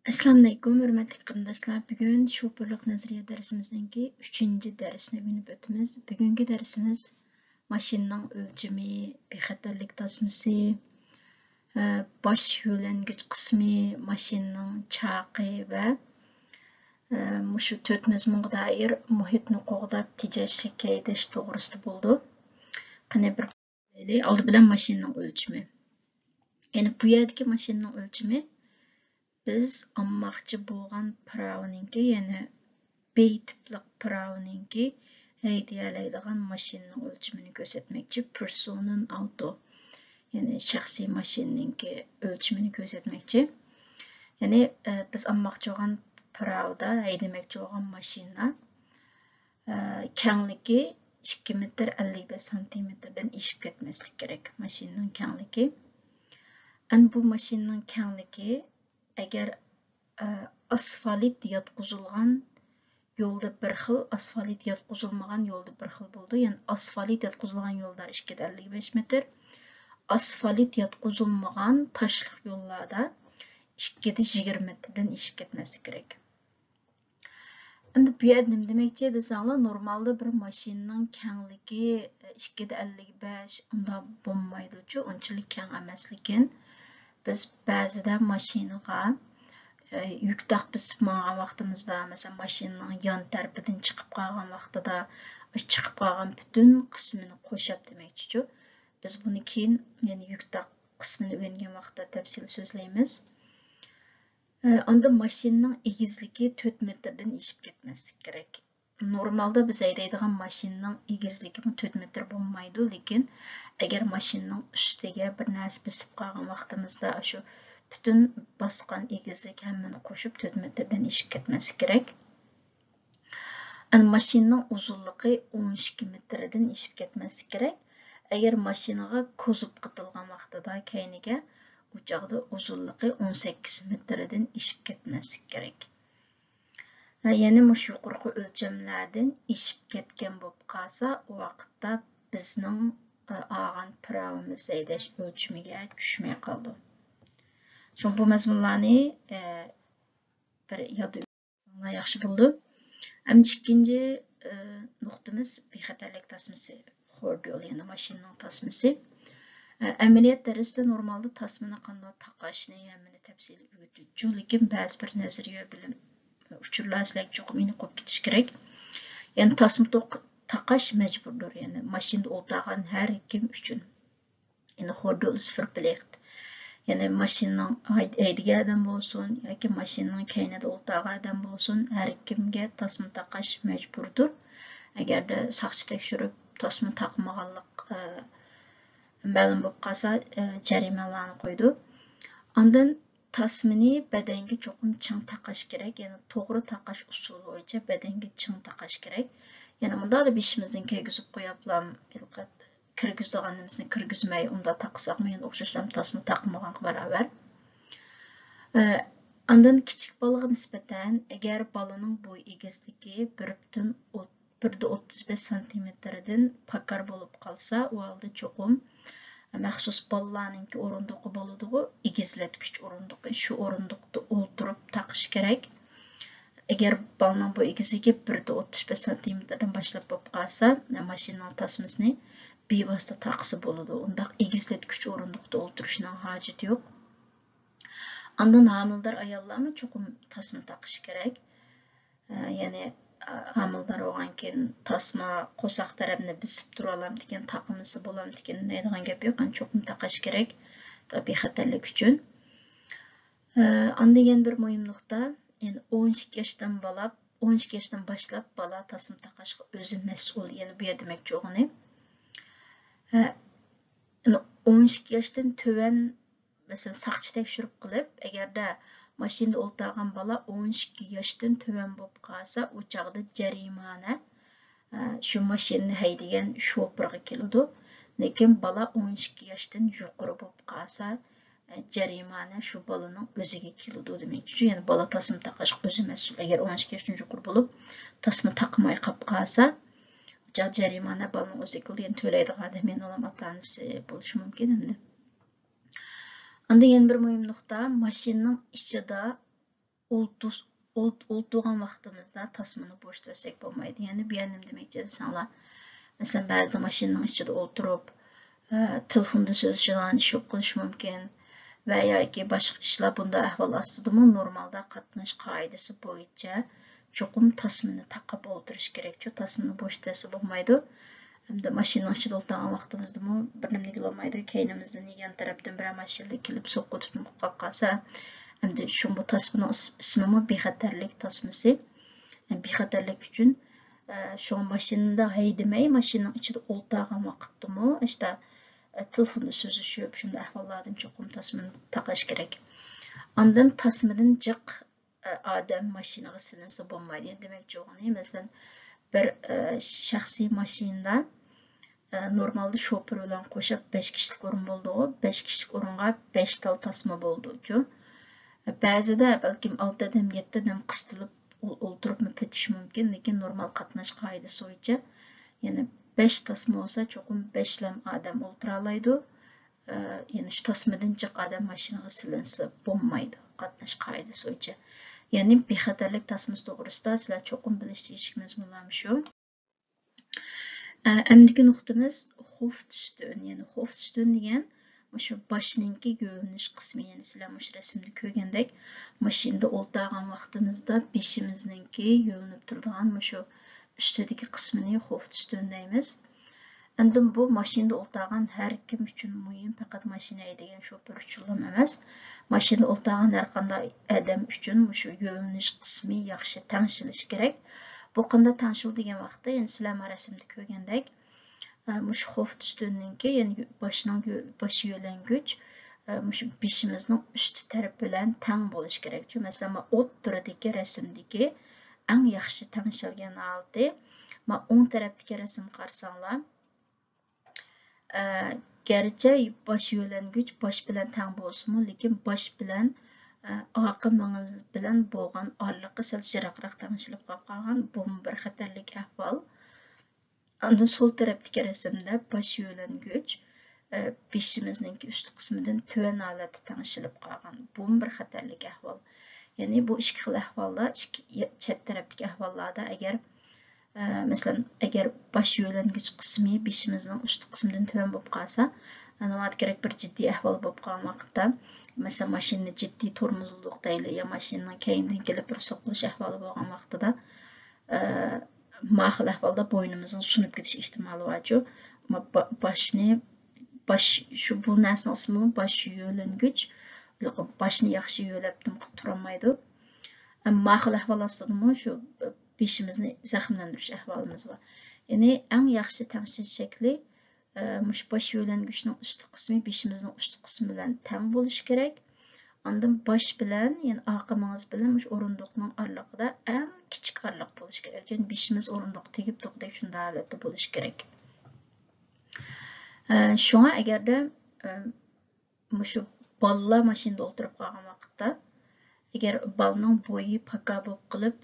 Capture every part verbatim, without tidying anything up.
ئەسسالامۇئەلەيكۇم، ھۆرمەتلىك قېرىنداشلار. بۈگۈن شوپۇرلۇق نەزەرىيە دەرسىمىزنىڭكى ئۈچىنچى دەرسىنى ئۆگىنىپ ئۆتىمىز. بۈگۈنكى دەرسىمىز ماشىنىنىڭ ئۆلچىمى، بىخەتەرلىك تاسمىسى، ئە، باش يۆلەنگۈچ قىسمى، ماشىنىنىڭ چاقى ۋە، ئە، مۇشۇ تۆت مەزمۇنغا دائىر مۇھىتنى قوغداپ تېجەشلىك ھەيدەش توغرىسىدا بولىدۇ. قېنى بىر ئالدى بىلەن ماشىنىنىڭ ئۆلچىمى. يەنى بۇ يەردىكى ماشىنىنىڭ ئۆلچىمى بىز ئالماقچى بولغان پىراۋىنىڭكى، يەنى بى تىپلىق پىراۋىنىڭكى ھەيدىيەلەيدىغان ماشىنىنىڭ ئۆلچىمىنى كۆرسەتمەكچى، پېرسونېن ئاۋتو. يەنى شەخسىي ماشىنىنىڭكى ئۆلچىمىنى كۆرسەتمەكچى. يەنى، ئە، بىز ئالماقچى بولغان پىراۋدا ھەيدىمەكچى بولغان ماشىنا ئە، كەڭلىكى ئىككى مېتىر ئەللىك بەش سانتىمېتىردىن ئېشىپ كەتمەسلىك كېرەك، ماشىنىنىڭ كەڭلىكى. ئەنە بۇ ماشىنىنىڭ كەڭلىكى، ئەگەر، ئە، ئاسفالت ياتقۇزۇلغان يولدا بىر خىل، ئاسفالت ياتقۇزۇلمىغان يولدا بىر خىل بولىدۇ. يەنى ئاسفالت ياتقۇزۇلغان يولدا ئىككىدە ئەللىك بەش مېتىر، ئاسفالت ياتقۇزۇلمىغان تاشلىق يوللاردا ئىككىدە يىگىرمە مېتىردىن ئېشىپ كەتمەسلىك كېرەك. ئەمدى بۇ يەردە نېمە دېمەكچى دېسەڭلار، نورمالدا بىر ماشىنىنىڭ كەڭلىكى ئىككىدە ئەللىك بەش ئۇنداق بولمايدۇچۇ، ئۇنچىلىك كەڭ ئەمەس. لېكىن بىز بەزىدە ماشىنىغا، ئە، يۈك تاق بېسىپ ماڭغان ۋاقتىمىزدا، مەسىلەن، ماشىنىنىڭ يان تەرىپىدىن چىقىپ قالغان ۋاقتىدا، چىقىپ قالغان پۈتۈن قىسمىنى قوشاپ دېمەكچىچۇ. بىز بۇنى كېيىن، يەنى يۈك تاق قىسمىنى ئۆگەنگەن ۋاقىتتا تەپسىلىي سۆزلەيمىز. ئاندىن ماشىنىنىڭ ئېگىزلىكى تۆت مېتىردىن ئېشىپ كەتمەسلىكى كېرەك. نورمالدا بىز ھەيدەيدىغان ماشىنىنىڭ ئېگىزلىكىمۇ تۆت مېتىر بولمايدۇ، لېكىن ئەگەر ماشىنىنىڭ ئۈستىگە بىر نەرسە بېسىپ قالغان ۋاقتىمىزدا، شۇ پۈتۈن باسقان ئېگىزلىك ھەممىنى قوشۇپ تۆت مېتىردىن ئېشىپ كەتمەسلىكى كېرەك. ئەنە ماشىنىنىڭ ئۇزۇنلۇقى ئون ئىككى مېتىردىن ئېشىپ كەتمەسلىكى كېرەك. ئەگەر ماشىنىغا كوزۇپ قېتىلغان ۋاقتىدا كەينىگە، ئۇ چاغدا ئۇزۇنلۇقى ئون سەككىز مېتىردىن ئېشىپ كەتمەسلىكى كېرەك. ھە، يەنى مۇشۇ يۇقىرىقى ئۆلچەملەردىن ئېشىپ كەتكەن بولۇپ قالسا، ئۇ ۋاقىتتا بىزنىڭ، ئە، ئالغان پىراۋىمىز ھەيدەش ئۆلچىمىگە چۈشمەي قالىدۇ. شۇڭا بۇ مەزمۇنلارنى، ئە، بىر ياد ياخشى بولىدۇ. ئەمدى ئىككىنچى، ئە، نۇقتىمىز بىخەتەرلىك تاسمىسى، خورديول، يەنى ماشىنىنىڭ تاسمىسى. ئە، ئەمەلىيەت دەرسىدە نورمالدا تاسمىنى قانداق تاقاشنى ھەممىنى تەپسىلىي ئۆگىتىدۇ، لېكىن بەزى بىر نەزەرىيە بىلىم، ئۇچۇرلار سىلەرگە چوقۇم ئېنىق بولۇپ كېتىشى كېرەك. يەنى تاسما توق-، تاقاش مەجبۇردۇر، يەنى ماشىنىدا ئولتۇرغان ھەر كىم ئۈچۈن. يەنى خورديول ئىز فېرپلىخت. يەنى ماشىنىنىڭ ھەي-، ھەيدىگەن ئادەم بولسۇن ياكى ماشىنىنىڭ كەينىدە ئولتۇرغان ئادەم بولسۇن، ھەر كىمگە تاسما تاقاش مەجبۇردۇر. ئەگەردە ساقچى تەكشۈرۈپ تاسما تاقىمىغانلىق، ئە، مەلۇم بولۇپ قالسا، ئە، جەرىمانە قويىدۇ. ئاندىن تاسمىنى بەدەنگە چوقۇم چىڭ تاقاش كېرەك، يەنى توغرا تاقاش ئۇسۇلى بويىچە بەدەنگە چىڭ تاقاش كېرەك. يەنى مۇنداقلا بېشىمىزدىن كىرگۈزۈپ قويۇپلا، كىرگۈزىدىغان نېمىسىنى كىرگۈزمەي، ئۇنداق تاقىساقمۇ يەنە ئوخشاشلا تاسما تاقىمىغانغا باراۋەر. ئە، ئاندىن كىچىك بالىغا نىسبەتەن، ئەگەر بالىنىڭ بوي ئېگىزلىكى بىر پۈتۈن بىر دە ئوتتۇز بەش سانتىمېتىردىن پاكار بولۇپ قالسا، ئۇ ھالدا چوقۇم مەخسۇس بالىلارنىڭكى ئورۇندۇقى بولىدىغۇ، ئېگىزلەتكۈچ ئورۇندۇقى، شۇ ئورۇندۇقتا ئولتۇرۇپ تاقىش كېرەك. ئەگەر بالىنىڭ بوي ئېگىزلىكى بىر دە ئوتتۇز بەش سانتىمېتىردىن باشلاپ بولۇپ قالسا، ماشىنىنىڭ تاسمىسىنى بىۋاسىتە تاقىسا بولىدۇ. ئۇنداق ئېگىزلەتكۈچ ئورۇندۇقتا ئولتۇرۇشنىڭ ھاجىتى يوق. ئاندىن ھامىلىدار ئاياللارمۇ چوقۇم تاسما تاقىشى كېرەك. ئە، يەنى، ئە، ھامىلىدار بولغانكىن تاسما قورساق تەرەپنى بېسىپ تۇرالامدىكىن، تاقىمىسا بولامدىكىن دەيدىغان گەپ يوق. يەنى چوقۇم تاقاش كېرەك، بىخەتەرلىك ئۈچۈن. ئە، ئاندىن يەنە بىر مۇھىم نۇقتا، يەنى ئون ئىككى ياشتىن بالا، ئون ئىككى ياشتىن باشلاپ بالا تاسما تاقاشقا ئۆزى مەسئۇل. يەنى بۇ يەردە دېمەكچى بولغىنى، ئە، يەنى ئون ئىككى ياشتىن تۆۋەن مەسىلەن، ساقچى تەكشۈرۈپ قىلىپ، ئەگەردە ماشىنىدا ئولتۇرغان بالا ئون ئىككى ياشتىن تۆۋەن بولۇپ قالسا، ئۇ چاغدا جەرىمانە، ئە، شۇ ماشىنىنى ھەيدىگەن شوپۇرغا كېلىدۇ. لېكىن بالا ئون ئىككى ياشتىن يۇقىرى بولۇپ قالسا، ئە، جەرىمانە شۇ بالىنىڭ ئۆزىگە كېلىدۇ دېمەكچى. يەنى بالا تاسما تاقاشقا ئۆزى مەسئۇل. ئەگەر ئون ئىككى ياشتىن يۇقىرى بولۇپ، تاسما تاقىماي قاپ قالسا، ئۇ چاغ جەرىمانە بالىنىڭ ئۆزىگە كېلىدۇ. يەنى تۆلەيدىغان ئادەم يەنە ئۇلام ئاتا-ئانىسى بولۇشى مۇمكىن ئەمدى. ئاندىن يەنە بىر مۇھىم نۇقتا، ماشىنىنىڭ ئىچىدا ئولتۇرس-، ئولت-، ئولتۇرغان ۋاقتىمىزدا تاسمىنى بوشىتىۋەتسەك بولمايدۇ. يەنى بۇ يەردە نېمە دېمەكچى دېسەڭلار، مەسىلەن، بەزىدە ماشىنىنىڭ ئىچىدە ئولتۇرۇپ، ئە، تېلېفوندا سۆزلىشىدىغان ئىش بولۇپ قېلىشى مۇمكىن ۋە ياكى باشقا ئىشلار، بۇنداق ئەھۋال ئاستىدىمۇ نورمالدا قاتناش قائىدىسى بويىچە چوقۇم تاسمىنى تاقاپ ئولتۇرۇش كېرەكچۇ. تاسمىنى بوشىتىۋەتسە بولمايدۇ. ھەمدە ماشىنىنىڭ ئىچىدە ئولتۇرغان ۋاقتىمىزدىمۇ بىر نېمىنى بىلەلمەيدۇ، كەينىمىزدىن يان تەرەپتىن بىرەر ماشىنىلا كېلىپ سوقۇۋېتىپ قاپقالسا، ھەمدە شۇ بۇ تاسمىنىڭ ئىس-، ئىسمىمۇ بىخەتەرلىك تاسمىسى. بىخەتەرلىك ئۈچۈن، ئە، شۇڭا ماشىنىدا ھەيدىمەي، ماشىنىنىڭ ئىچىدە ئولتۇرغان ۋاقىتتىمۇ ئاشتا، ئە، تېلېفوندا سۆزلىشىپ، شۇنداق ئەھۋاللاردىن چوقۇم تاسمىنى تاقاش كېرەك. ئاندىن تاسمىدىن جىق، ئە، ئادەم ماشىنىغا سېلىنسا بولمايدۇ. يەنى دېمەكچى بولغىنى، مەسىلەن، بىر، ئە، شەخسىي ماشىنىدا، ئە، نورمالدا شوپۇر بىلەن قوشۇپ بەش كىشىلىك ئورۇن بولىدىغۇ، بەش كىشىلىك ئورۇنغا بەش تال تاسما بولىدۇچۇ. بەزىدە بەلكىم ئالتە ئادەم، يەتتە ئادەم قىستىلىپ ئول-، ئولتۇرۇپمۇ پېتىشى مۇمكىن، لېكىن نورمال قاتناش قائىدىسى بويىچە، يەنى بەش تاسما بولسا چوقۇم بەشلەم ئادەم ئولتۇرالايدۇ. ئە، يەنى شۇ تاسمىدىن جىق ئادەم ماشىنىغا سېلىنسا بولمايدۇ، قاتناش قائىدىسى بويىچە. يەنى بىخەتەرلىك تاسمىسى توغرىسىدا سىلەر چوقۇم بىلىش تېگىشلىك مەزمۇنلار مۇشۇ. ئە، ئەمدىكى نۇقتىمىز خوفتستۆن، يەنى خوفتستۆن دېگەن مۇشۇ باشنىڭكى يۆلىنىش قىسمى، يەنى سىلەر مۇشۇ رەسىمدە كۆرگەندەك ماشىنىدا ئولتۇرغان ۋاقتىمىزدا بېشىمىزنىڭكى يۆلىنىپ تۇرىدىغان مۇشۇ ئۈستىدىكى قىسمىنى خوفتستۆن دەيمىز. ئاندىن بۇ ماشىنىدا ئولتۇرغان ھەر كىم ئۈچۈن مۇھىم، پەقەت ماشىنا ھەيدىگەن شوپۇر ئۈچۈنلا ئەمەس. ماشىنىدا ئولتۇرغان ھەر قانداق ئادەم ئۈچۈن مۇشۇ يۆلىنىش قىسمى ياخشى تەڭشىلىشى كېرەك. بۇ قانداق تەڭشىلىدۇ دېگەن ۋاقىتتا، يەنى سىلەر مانا رەسىمدە كۆرگەندەك، ئە، مۇشۇ خوفتستۆننىڭكى، يەنى يۆ-، باشنىڭ يۆ-، باش يۆلەنگۈچ، ئە، مۇشۇ بېشىمىزنىڭ ئۈستى تەرىپى بىلەن تەڭ بولۇشى كېرەك. چۈنكى مەسىلەن، مانا ئوتتۇرىدىكى رەسىمدىكى ئەڭ ياخشى تەڭشەلگەن ھالىتى. مانا ئوڭ تەرەپتىكى رەسىمگە قارىساڭلار، ئە، گەرچە باش يۆلەنگۈچ باش بىلەن تەڭ بولسىمۇ، لېكىن باش بىلەن، ئە، ئارقا مېڭىمىز بىلەن بولغان ئارىلىقى سەل يىراقراق تەڭشىلىپ قاپ قالغان، بۇمۇ بىر خەتەرلىك ئەھۋال. ئاندىن سول تەرەپتىكى رەسىمدە باش يۆلەنگۈچ، ئە، بېشىمىزنىڭكى ئۈستى قىسمىدىن تۆۋەن ھالەتتە تەڭشىلىپ قالغان، بۇمۇ بىر خەتەرلىك ئەھۋال. يەنى بۇ ئىككى خىل ئەھۋالدا، ئىككى يە-، چەت تەرەپتىكى ئەھۋاللاردا ئەگەر ئە، مەسىلەن، ئەگەر باش يۆلەنگۈچ قىسمى بېشىمىزنىڭ ئۈستى قىسمىدىن تۆۋەن بولۇپ قالسا، ئانىڭغا كېرەك بىر جىددىي ئەھۋال بولۇپ قالغان ۋاقىتتا، مەسىلەن، ماشىنىنى جىددىي تورمۇزلىدۇق دەيلى، يا ماشىنىنىڭ كەينىدىن كېلىپ بىر سوقۇلۇش ئەھۋالى بولغان ۋاقتىدا، ئە، ما خىل ئەھۋالدا بوينىمىزنىڭ سۇنۇپ كېتىش ئېھتىمالى بارچۇ. ما-، با-، باشنى، باش، شۇ، بۇ نەرسىنىڭ ئىسمىمۇ باش يۆلەنگۈچ، باشنى ياخشى يۆلەپ دىم قىلىپ تۇرالمايدۇ. ئەمما ما خىل ئەھۋال ئاستىدىمۇ شۇ بېشىمىزنى زەخىملەندۈرۈش ئەھۋالىمىز بار. يەنى ئەڭ ياخشى تەڭشەش شەكلى، ئە، مۇشۇ باش يۆلەنگۈچنىڭ ئۈستى قىسمى بېشىمىزنىڭ ئۈستى قىسمى بىلەن تەڭ بولۇشى كېرەك. ئاندىن باش بىلەن، يەنى ئارقا مېڭىز بىلەن مۇشۇ ئورۇندۇقنىڭ ئارىلىقىدا ئەڭ كىچىك ئارىلىق بولۇشى كېرەك. يەنى بېشىمىز ئورۇندۇققا تېگىپ تۇرغۇدەك شۇنداق ھالەتتە بولۇشى كېرەك. ئە، شۇڭا ئەگەردە، ئە، مۇشۇ بالىلار ماشىنىدا ئولتۇرۇپ قالغان ۋاقىتتا، ئەگەر بالىنىڭ بويى پاكا بولۇپ قېلىپ،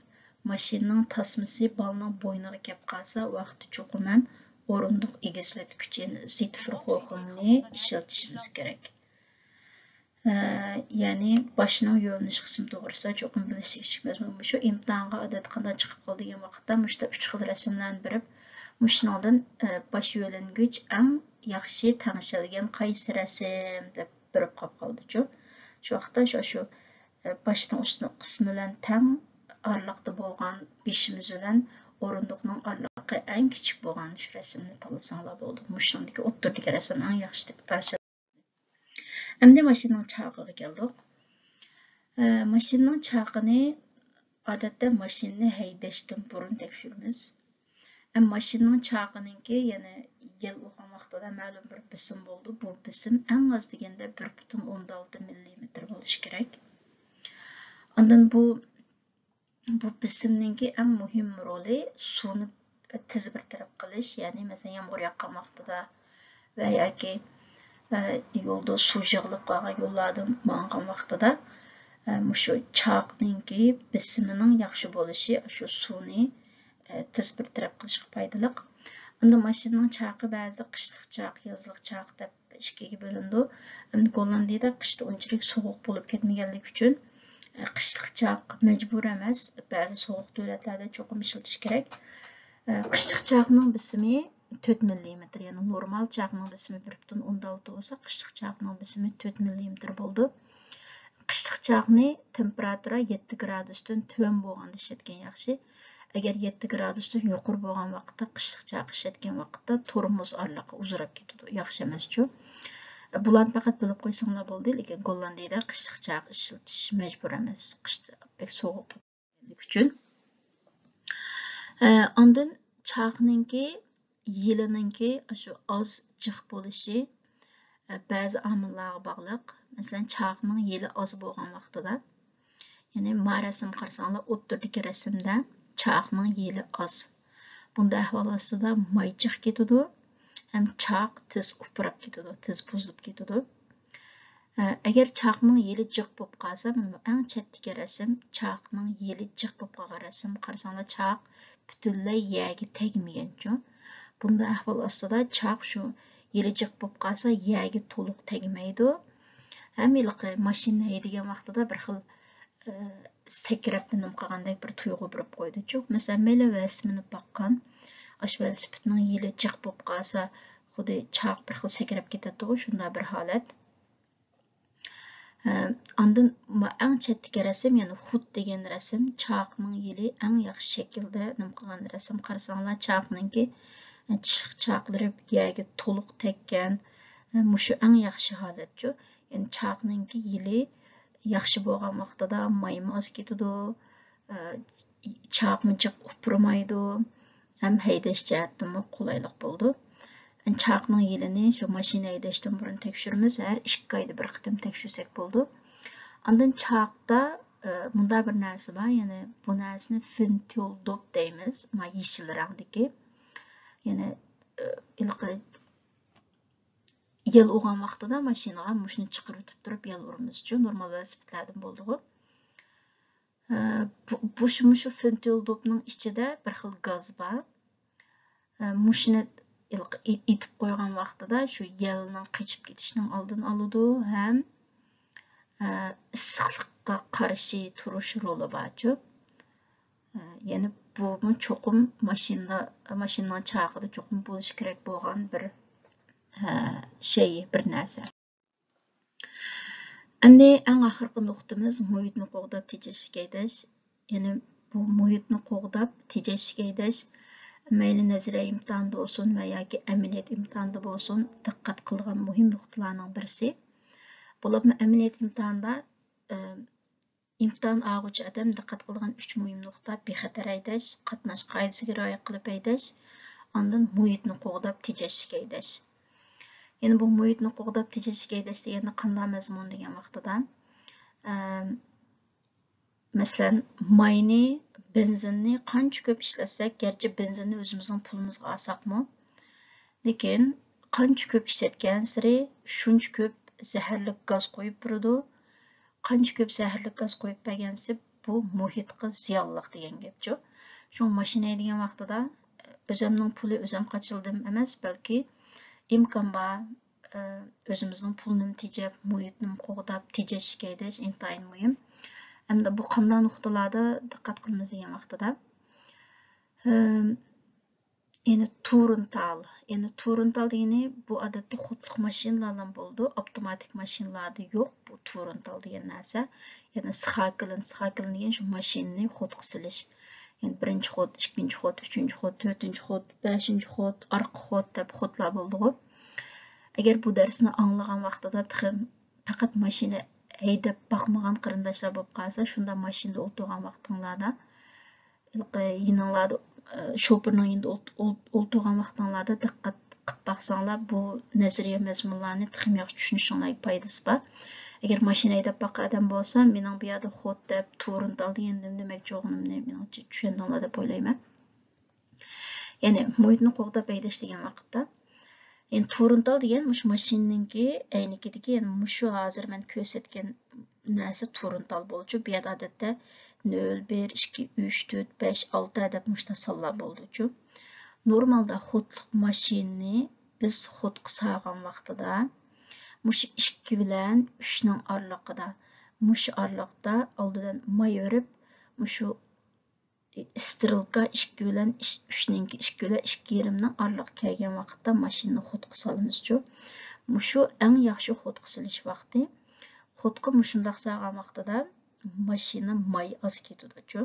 ماشىنىنىڭ تاسمىسى بالىنىڭ بوينىغا كەپ قالسا، ۋاقتى چوقۇم ھەم ئورۇندۇق ئېگىزلەتكۈچ، يەنى زىتفېرھوخېننى ئىشلىتىشىمىز كېرەك. ئە، يەنى باشنىڭ يۆلىنىش قىسمى توغرىسىدا چوقۇم بىلىش تېگىشلىك مەزمۇن. مۇشۇ ئىمتىھانغا ئادەتتە قانداق چىقىپ قالىدۇ دېگەن ۋاقىتتا، مۇشۇنداق ئۈچ خىل رەسىملەرنى بېرىپ، مۇشۇنىڭدىن، ئە، باش يۆلەنگۈچ ئەڭ ياخشى تەڭشەلگەن قايسى رەسىم دەپ بېرىپ قاپ قالىدۇچۇ. شۇ ۋاقىتتا شۇ، شۇ، ئە، باشنىڭ ئۈستى قىسمى بىلەن تەڭ ئارىلىقتا بولغان بېشىمىز بىلەن ئورۇندۇقنىڭ ئارىلىقى ئەڭ كىچىك بولغان شۇ رەسىمنى تاللىساڭلار بولىدۇ. مۇشۇنىڭدىكى ئوتتۇرىدىكى رەسىم ئەڭ ياخشى تەڭشەلگەن. ئەمدى ماشىنىنىڭ چاقىغا كەلدۇق. ئە، ماشىنىنىڭ چاقىنى ئادەتتە ماشىنىنى ھەيدەشتىن بۇرۇن تەكشۈرىمىز. ئەمما ماشىنىنىڭ چاقىنىڭكى يەنە يەل ئۇرغان ۋاقتىدا مەلۇم بىر بېسىم بولىدۇ. بۇ بېسىم ئەڭ ئاز دېگەندە بىر پۈتۈن ئوندىن ئالتە مىللىمېتىر بولۇشى كېرەك. ئاندىن بۇ بۇ بېسىمنىڭكى ئەڭ مۇھىم رولى سۇنى تېز بىر تەرەپ قىلىش، يەنى مەسىلەن، يامغۇر ياغقان ۋاقتىدا ۋە ياكى، ئە، يولدا سۇ يىغىلىپ قالغان يوللاردا ماڭغان ۋاقتىدا، ئە، مۇشۇ چاقنىڭكى بېسىمىنىڭ ياخشى بولۇشى شۇ سۇنى، ئە، تېز بىر تەرەپ قىلىشقا پايدىلىق. ئاندىن ماشىنىنىڭ چاقى بەزىدە قىشلىق چاق، يازلىق چاق دەپ ئىككىگە بۆلۈنىدۇ. ئەمدى گوللاندىيەدە قىشتا ئۇنچىلىك سوغۇق بولۇپ كەتمىگەنلىكى ئۈچۈن، قىشلىق چاق مەجبۇر ئەمەس، بەزى سوغۇق دۆلەتلەردە چوقۇم ئىشلىتىش كېرەك. قىشلىق چاقنىڭ بېسىمى تۆت مىللىمېتىر، يەنى نورمال چاقنىڭ بېسىمى بىر پۈتۈن ئوندىن ئالتە بولسا، قىشلىق چاقنىڭ بېسىمى تۆت مىللىمېتىر بولىدۇ. قىشلىق چاقنى تېمپېراتۇرا يەتتە گرادۇستىن تۆۋەن بولغاندا ئىشلەتكەن ياخشى. ئەگەر يەتتە گرادۇستىن يۇقىرى بولغان ۋاقىتتا، قىشلىق چاق ئىشلەتكەن ۋاقىتتا تورمۇز ئارىلىقى ئۇزىراپ كېتىدۇ، ياخشى ئەمەسچۇ. بۇلارنى پەقەت بىلىپ قويساڭلار بولدى، لېكىن گوللاندىيىدە قىشلىق چاق ئىشلىتىش مەجبۇر ئەمەس، قىشتا بەك سوغۇق بولغانلىقى ئۈچۈن. ئاندىن چاقنىڭكى يېلىنىڭكى ئاشۇ ئاز جىق بولۇشى، بەزى ئامىللارغا باغلىق. مەسىلەن، چاقنىڭ يېلى ئاز بولغان ۋاقتىدا، يەنى ما رەسىم قارىساڭلار، ئوتتۇرىدىكى رەسىمدە چاقنىڭ يېلى ئاز. بۇنداق ئەھۋال ئاستىدا ماي جىق كېتىدۇ ھەم چاق تېز ئۇپراپ كېتىدۇ، تېز بۇزۇلۇپ كېتىدۇ. ئەگەر چاقنىڭ يېلى جىق بولۇپ قالسا، مانا ئەڭ چەتتىكى رەسىم، چاقنىڭ يېلى جىق بولۇپ قالغان رەسىم. قارىساڭلار، چاق پۈتۈنلەي يەرگە تەگمىگەنچۇ. بۇنداق ئەھۋال ئاستىدا چاق شۇ يېلى جىق بولۇپ قالسا، يەرگە تولۇق تەگمەيدۇ. ھەم ھېلىقى ماشىنا ھەيدىگەن ۋاقتىدا بىر خىل، ئە، سەكرەپ نېمە قىلغاندەك بىر تۇيغۇ بېرىپ قويىدۇ. چوق، مەسىلەن، مەيلى ۋېلىسىپىت مىنىپ باققان، ئاشۇ ۋېلىسىپىتنىڭ يېلى جىق بولۇپ قالسا، خۇددى چاق بىر خىل سەكرەپ كېتەتتىغۇ، شۇنداق بىر ھالەت. ئە، ئاندىن ما-، ئەڭ چەتتىكى رەسىم، يەنى خۇد دېگەن رەسىم، چاقنىڭ يېلى ئەڭ ياخشى شەكىلدە نېمە قىلغان رەسىم. قارىساڭلار، چاقنىڭكى، ئە، چىشلىق چاقلىرى يەرگە تولۇق تەگكەن، ئە، مۇشۇ ئەڭ ياخشى ھالەتچۇ. يەنى چاقنىڭكى يېلى ياخشى بولغان ۋاقتىدا مايمۇ ئاز كېتىدۇ، ئە، چاقمۇ جىق ئۇپرىمايدۇ ھەم ھەيدەش جەھەتتىنمۇ قولايلىق بولىدۇ. چاقنىڭ يېلىنى شۇ ماشىنا ھەيدەشتىن بۇرۇن تەكشۈرىمىز، ھەر ئىككى ئايدا بىر قېتىم تەكشۈرسەك بولىدۇ. ئاندىن چاقتا، ئە، مۇنداق بىر نەرسە بار، يەنى بۇ نەرسىنى فېنتول دوپ دەيمىز، ما يېشىل رەڭدىكى. يەنى، ئە، ھېلىقى يەل ئۇرغان ۋاقتىدا ماشىنىغا مۇشۇنى چىقىرىۋېتىپ تۇرۇپ يەل ئۇرىمىزچۇ، نورمال ۋېلىسىپىتلەردىن بولىدىغۇ. ئە، بۇ، بۇ شۇ، مۇشۇ فېنتول دوپنىڭ ئىچىدە بىر خىل گاز بار. ئە، مۇشۇنى ئېتىپ قويغان ۋاقتىدا شۇ يەلنىڭ قېچىپ كېتىشىنىڭ ئالدىنى ئالىدۇ ھەم، ئە، ئىسسىقلىققا قارشى تۇرۇش رولى بارچۇ. ئە، يەنى بۇمۇ چوقۇم ماشىنا، ماشىنىنىڭ چاقىدا چوقۇم بولۇشى كېرەك بولغان بىر، ئە، شەي، بىر نەرسە. ئەمدى ئەڭ ئاخىرقى نۇقتىمىز مۇھىتنى قوغداپ تېجەشلىك ھەيدەش. يەنى بۇ مۇھىتنى قوغداپ تېجەشلىك ھەيدەش مەيلى نەزەرىيە ئىمتىھانىدا بولسۇن ۋە ياكى ئەمەلىيەت ئىمتىھانىدا بولسۇن، دىققەت قىلىدىغان مۇھىم نۇقتىلارنىڭ بىرسى. بولۇپمۇ ئەمەلىيەت ئىمتىھانىدا، ئە، ئىمتىھان ئالغۇچى ئادەم دىققەت قىلىدىغان ئۈچ مۇھىم نۇقتا: بىخەتەر ھەيدەش، قاتناش قائىدىسىگە رىئايە قىلىپ ھەيدەش، ئاندىن مۇھىتنى قوغداپ تېجەشلىك ھەيدەش. يەنى بۇ مۇھىتنى قوغداپ تېجەشلىك ھەيدەش دېگەندە قانداق مەزمۇن دېگەن ۋاقتىدا، ئەم، مەسىلەن، ماينى، بېنزىننى قانچە كۆپ ئىشلەتسەك، گەرچە بېنزىننى ئۆزىمىزنىڭ پۇلىمىزغا ئالساقمۇ، لېكىن قانچە كۆپ ئىشلەتكەنسېرى شۇنچە كۆپ زەھەرلىك گاز قويۇپ بېرىدۇ. قانچە كۆپ زەھەرلىك گاز قويۇپ بەرگەنسېرى بۇ مۇھىتقا زىيانلىق دېگەن گەپچۇ. شۇڭا ماشىنا ھەيدىگەن ۋاقتىدا ئۆزەمنىڭ پۇلى ئۆزەم قاچىلىدىم ئەمەس، بەلكى ئىمكان بار، ئۆزىمىزنىڭ پۇلىنىمۇ تېجەپ، مۇھىتنىمۇ قوغداپ، تېجەشلىك ھەيدەش ئىنتايىن مۇھىم. ئەمدى بۇ قانداق نۇقتىلاردا دىققەت قىلىمىز دېگەن ۋاقتىدا، يەنى تۇرنتال. يەنى تۇرنتال دېگىنى بۇ ئادەتتە خوتلۇق ماشىنىلاردا بولىدۇ، ئاپتوماتىك ماشىنىلاردا يوق بۇ تۇرنتال دېگەن نەرسە. يەنى سىخاكىلىن، سىخاكىلىن دېگەن شۇ ماشىنىنى خوتقا سېلىش. يەنى بىرىنچى خوت، ئىككىنچى خوت، ئۈچىنچى خوت، تۆتىنچى خوت، بەشىنچى خوت، ئارقا خوت دەپ خوتلار بولىدىغۇ. ئەگەر بۇ دەرسنى ئاڭلىغان ۋاقتىدا تېخى پەقەت ماشىنا ھەيدەپ باقمىغان قېرىنداشلار بولۇپ قالسا، شۇنداق ماشىنىدا ئولتۇرغان ۋاقتىڭلاردا، ھېلىقى يېنىڭلاردا، ئە، شوپۇرنىڭ يېنىدا ئولت-، ئولت-، ئولتۇرغان ۋاقتىڭلاردا دىققەت قىلىپ باقساڭلار، بۇ نەزەرىيە مەزمۇنلارنى تېخىمۇ ياخشى چۈشىنىشىڭلارغا پايدىسى بار. ئەگەر ماشىنا ھەيدەپ باققان ئادەم بولسا، مېنىڭ بۇ يەردە خوت دەپ، تۇرنتال دېگەندىن دېمەكچى بولغىنىمنى مېنىڭچە چۈشەندىڭلار دەپ ئويلايمەن. يەنى مۇھىتنى قوغداپ ھەيدەش دېگەن ۋاقىتتا، يەنى تۇرنتال دېگەن مۇشۇ ماشىنىنىڭكى ئەينىكىدىكى، يەنى مۇشۇ ھازىر مەن كۆرسەتكەن نەرسە تۇرنتال بولىدۇ. بۇ يەردە ئادەتتە نۆل، بىر، ئىككى، ئۈچ، تۆت، بەش، ئالتە دەپ مۇشۇنداق سانلار بولىدۇچۇ. نورمالدا خوتلۇق ماشىنىنى بىز خوتقا سالغان ۋاقتىدا مۇشۇ ئىككى بىلەن ئۈچنىڭ ئارىلىقىدا مۇشۇ ئارىلىقتا ئالدىدىن ماي بېرىپ، مۇشۇ ئىسترېلكا ئىككى بىلەن ئۈچنىڭكى، ئىككى بىلەن ئىككى يېرىمنىڭ ئارىلىقى كەلگەن ۋاقىتتا ماشىنىنى خوتقا سالىمىزچۇ. مۇشۇ ئەڭ ياخشى خوتقا سېلىش ۋاقتى. خوتقا مۇشۇنداق سالغان ۋاقتىدا ماشىنا ماي ئاز كېتىدۇچۇ.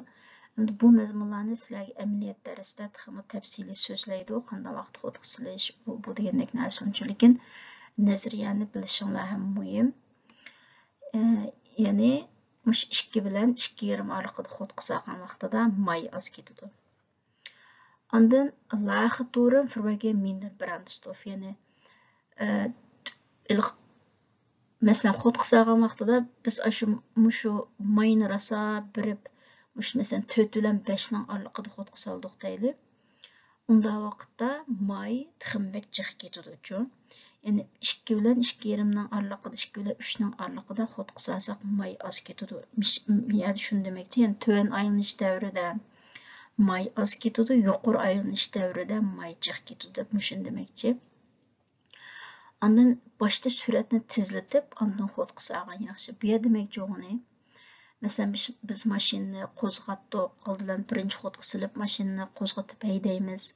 ئەمدى بۇ مەزمۇنلارنى سىلەرگە ئەمەلىيەت دەرسىدە تېخىمۇ تەپسىلىي سۆزلەيدۇ، قانداق ۋاقىتتا خوتقا سېلىش، بۇ، بۇ دېگەندەك نەرسىلەرنىچۇ. لېكىن نەزەرىيەنى بىلىشىڭلار ھەم مۇھىم. ئە، يەنى مۇشۇ ئىككى بىلەن ئىككى يېرىم ئارىلىقىدا خوتقا سالغان ۋاقتىدا ماي ئاز كېتىدۇ. ئاندىن Lagertouren verwege minder brandstoff، يەنى، ئە، ئىلق-، مەسىلەن، خوتقا سالغان ۋاقتىدا بىز ئاشۇ، مۇشۇ ماينى راسا بېرىپ، مۇشۇ، مەسىلەن، تۆت بىلەن بەشنىڭ ئارىلىقىدا خوتقا سالدۇق دەيلى. ئۇنداق ۋاقىتتا ماي تېخىمۇ بەك جىق كېتىدۇچۇ. يەنى ئىككى بىلەن ئىككى يېرىمنىڭ ئارىلىقىدا، ئىككى بىلەن ئۈچنىڭ ئارىلىقىدا خوتقا سالساق ماي ئاز كېتىدۇ. مىش-، يەنى شۇنى دېمەكچى، يەنى تۆۋەن ئايلىنىش دەۋرىدە ماي ئاز كېتىدۇ، يۇقىرى ئايلىنىش دەۋرىدە ماي جىق كېتىدۇ دەپ مۇشۇنى دېمەكچى. ئاندىن باشتا سۈرئەتنى تېزلىتىپ، ئاندىن خوتقا سالغان ياخشى. بۇ يەردە دېمەكچى بولغىنى، مەسىلەن، بىز، بىز ماشىنىنى قوزغاتتۇق، ئالدى بىلەن بىرىنچى خوتقا سېلىپ، ماشىنىنى قوزغىتىپ ھەيدەيمىز.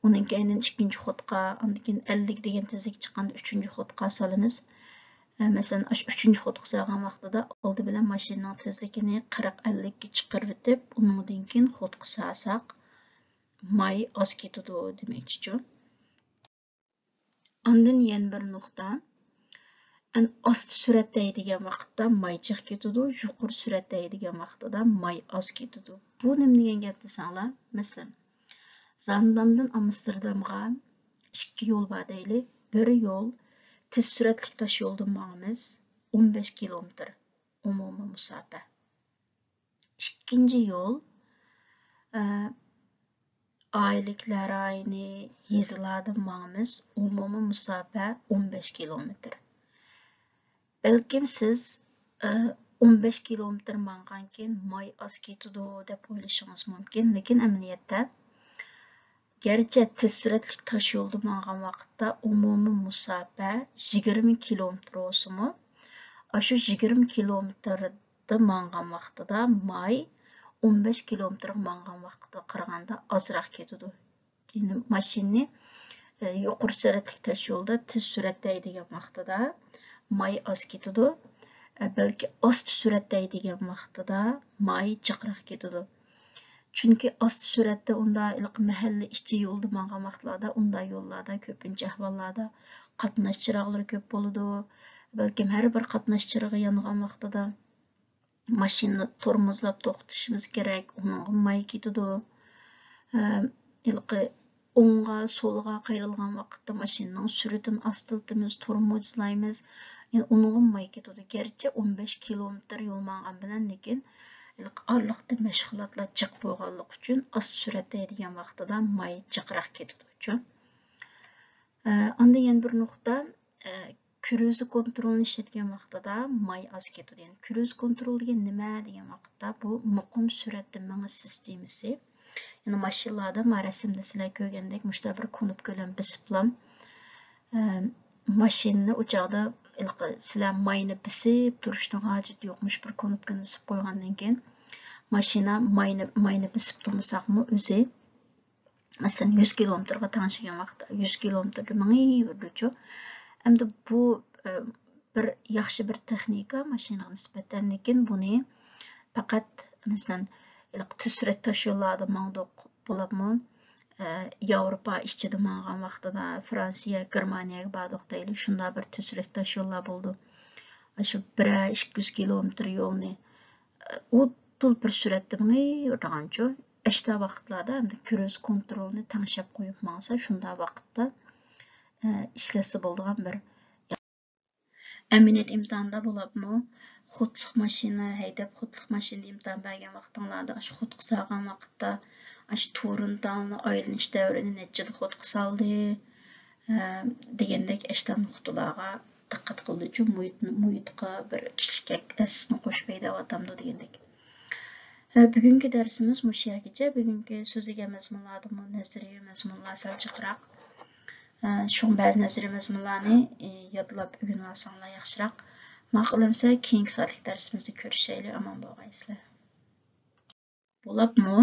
ئۇنىڭ كەينىدىن ئىككىنچى خوتقا، ئاندىن كېيىن ئەللىك دېگەن تېزلىككە چىققاندا ئۈچىنچى خوتقا سالىمىز. ئە، مەسىلەن، ئاشۇ ئۈچىنچى خوتقا سالغان ۋاقتىدا ئالدى بىلەن ماشىنىنىڭ تېزلىكىنى قىرىق، ئەللىككە چىقىرىۋېتىپ، ئۇنىڭدىن كېيىن خوتقا سالساق، ماي ئاز كېتىدۇ دېمەكچىچۇ. ئاندىن يەنە بىر نۇقتا. ئەن ئاستا سۈرئەتتە ھەيدىگەن ۋاقىتتا ماي جىق كېتىدۇ، يۇقىرى سۈرئەتتە ھەيدىگەن ۋاقتىدا ماي ئاز كېتىدۇ. بۇ نېمە دېگەن گەپ دېسەڭلار، مەسىلەن، زاندامدىن ئامستېردامغا ئىككى يول بار دەيلى. بىر يول تېز سۈرئەتلىك تاش يولدىن ماڭىمىز، ئون بەش كىلومېتىر ئومۇمىي مۇساپە. ئىككىنچى يول، ئە، ئائىلىلىكلەر رايونى، يېزىلاردىن ماڭىمىز، ئومۇمىي مۇساپە ئون بەش كىلومېتىر. بەلكىم سىز، ئە، ئون بەش كىلومېتىر ماڭغانكىن ماي ئاز كېتىدۇ دەپ ئويلىشىڭىز مۇمكىن، لېكىن ئەمەلىيەتتە، گەرچە تېز سۈرئەتلىك تاش يولدا ماڭغان ۋاقىتتا ئومۇمىي مۇساپە يىگىرمە كىلومېتىر بولسىمۇ، ئاشۇ يىگىرمە كىلومېتىردا ماڭغان ۋاقتىدا ماي ئون بەش كىلومېتىرغا ماڭغان ۋاقىتقا قارىغاندا ئازراق كېتىدۇ. يەنى ماشىنىنى، ئە، يۇقىرى سۈرئەتلىك تاش يولدا تېز سۈرئەتتە ھەيدىگەن ۋاقتىدا ماي ئاز كېتىدۇ. ئە، بەلكى ئاستا سۈرئەتتە ھەيدىگەن ۋاقتىدا ماي جىقراق كېتىدۇ. چۈنكى ئاستا سۈرئەتتە ئۇنداق ھېلىقى مەھەللە ئىچى يولدا ماڭغان ۋاقىتلاردا، ئۇنداق يوللاردا كۆپىنچە ئەھۋاللاردا قاتناش چىراغلىرى كۆپ بولىدۇ. بەلكىم ھەر بىر قاتناش چىرىغى يانغان ۋاقتىدا ماشىنىنى تورمۇزلاپ توختىتىشىمىز كېرەك، ئۇنىڭغا ماي كېتىدۇ. ھە، ھېلىقى ئوڭغا، سولغا قايرىلغان ۋاقىتتا ماشىنىنىڭ سۈرئىتىنى ئاستىلىتىمىز، تورمۇزلايمىز. يەنى ئۇنىڭغا ماي كېتىدۇ. گەرچە ئون بەش كىلومېتىر يول ماڭغان بىلەن، لېكىن ھېلىقى ئارىلىقتا مەشغۇلاتلار جىق بولغانلىقى ئۈچۈن ئاستا سۈرئەتتە ھەيدىگەن ۋاقتىدا ماي جىقراق كېتىدۇچۇ. ئە، ئاندىن يەنە بىر نۇقتا، ئە، كروز كونترولنى ئىشلەتكەن ۋاقتىدا ماي ئاز كېتىدۇ. يەنى كروز كونترول دېگەن نېمە دېگەن ۋاقىتتا، بۇ مۇقىم سۈرئەتتە مېڭىش سىستېمىسى. يەنى ماشىنىلاردا، ما رەسىمدە سىلەر كۆرگەندەك، مۇشۇنداق بىر كۇنۇپكا بىلەن بېسىپلا، ئە، ماشىنىنى ئۇ چاغدا ھېلىقى سىلەر ماينى بېسىپ تۇرۇشنىڭ ھاجىتى يوق. مۇشۇ بىر كۇنۇپكىنى بېسىپ قويغاندىن كېيىن، ماشىنا ماينى، ماينى بېسىپ تۇرمىساقمۇ ئۆزى، مەسىلەن، يۈز كىلومېتىرغا تەڭشىگەن ۋاقىتتا، يۈز كىلومېتىردا مېڭىۋېرىدۇچۇ. ئەمدى بۇ، ئە، بىر ياخشى بىر تېخنىكا ماشىنىغا نىسبەتەن، لېكىن بۇنى پەقەت، مەسىلەن، ھېلىقى تېز سۈرئەت تاش يوللاردا ماڭدۇق، بولۇپمۇ، ئە، ياۋروپا ئىچىدە ماڭغان ۋاقتىدا، فرانسىيە، گېرمانىيەگە باردۇق دەيلى، شۇنداق بىر تېز سۈرئەت تاش يوللار بولىدۇ. ئاشۇ بىرەر ئىككى يۈز كىلومېتىر يولنى، ئە، ئۇدۇل بىر سۈرئەتتە مېڭىۋېرىدىغانچۇ. ئاشتا ۋاقىتلاردا ئەمدى كروز كونترولنى تەڭشەپ قويۇپ ماڭسا، شۇنداق ۋاقىتتا، ئە، ئىشلەتسە بولىدىغان بىر. ئەمەلىيەت ئىمتىھاندا بولۇپمۇ، خوتلۇق ماشىنا ھەيدەپ، خوتلۇق ماشىنىدا ئىمتىھان بەرگەن ۋاقتىڭلاردا، ئاشۇ خوتقا سالغان ۋاقىتتا، ئاشۇ تورۇنتالنى ئايلىنىش دەۋرىنى نەچچىدە خوتقا سالدى، ئە، دېگەندەك ئاشتا نۇقتىلارغا دىققەت قىلدىچۇ، مۇھىت-، مۇھىتقا بىر كىشىلىك ھەسسىسىنى قوشۇپ ھەيدەۋاتامدۇ دېگەندەك. ھە، بۈگۈنكى دەرسىمىز مۇشۇ يەرگىچە. بۈگۈنكى سۆزلىگەن مەزمۇنلاردىنمۇ نەزەرىيە مەزمۇنلار سەل جىقراق. ھە، شۇڭا بەزى نەزەرىيە مەزمۇنلارنى، ئى، يادلاپ ئۆگىنىۋالساڭلار ياخشىراق. ماقۇل ئەمىسە، كېيىنكى سائەتلىك دەرسىمىزدە كۆرۈشەيلى. ئامان بولغايسىلەر. بولاپمۇ؟